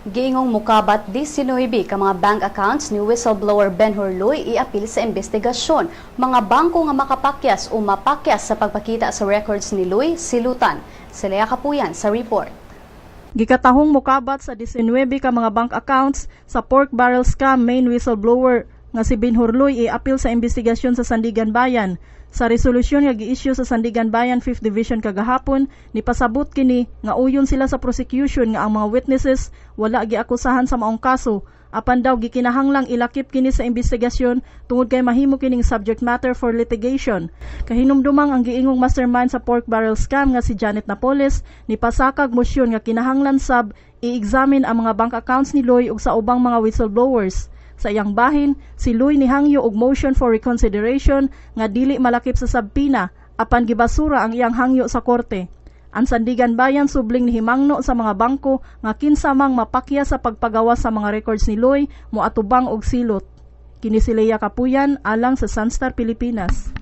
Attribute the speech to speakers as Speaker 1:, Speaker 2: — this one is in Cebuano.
Speaker 1: Giingong mukabat 19 ka mga bank accounts ni whistleblower Benhur Luy iapil sa investigasyon. Mga bangko nga makapakyas o mapakyas sa pagpakita sa records ni Luy, silutan. Silea Kapuyan sa report.
Speaker 2: Gikatahong mukabat sa 19 ka mga bank accounts sa pork barrel scam main whistleblower nga si Benhur Luy iapil sa investigasyon sa Sandiganbayan. Sa resolusyon nga gi-issue sa Sandiganbayan 5th Division kagahapon, nipasabot kini nga uyon sila sa prosecution nga ang mga witnesses wala giakusahan sa maong kaso, apan daw gikinahanglang ilakip kini sa investigasyon tungod kay mahimo kining subject matter for litigation. Kahinumdumang ang giingong mastermind sa pork barrel scam nga si Janet Napoles nipasakag mosyon nga kinahanglan sab i-examine ang mga bank accounts ni Luy ug sa ubang mga whistleblowers. Sa iyang bahin, si Luy nihangyo og motion for reconsideration nga dili malakip sa subpoena, apan gibasura ang iyang hangyo sa korte. Ang Sandiganbayan subling nihimangno sa mga bangko nga kinsa mang mapakya sa pagpagawas sa mga records ni Luy moatubang og silot. Kini si Leia Kapuyan alang sa Sunstar Pilipinas.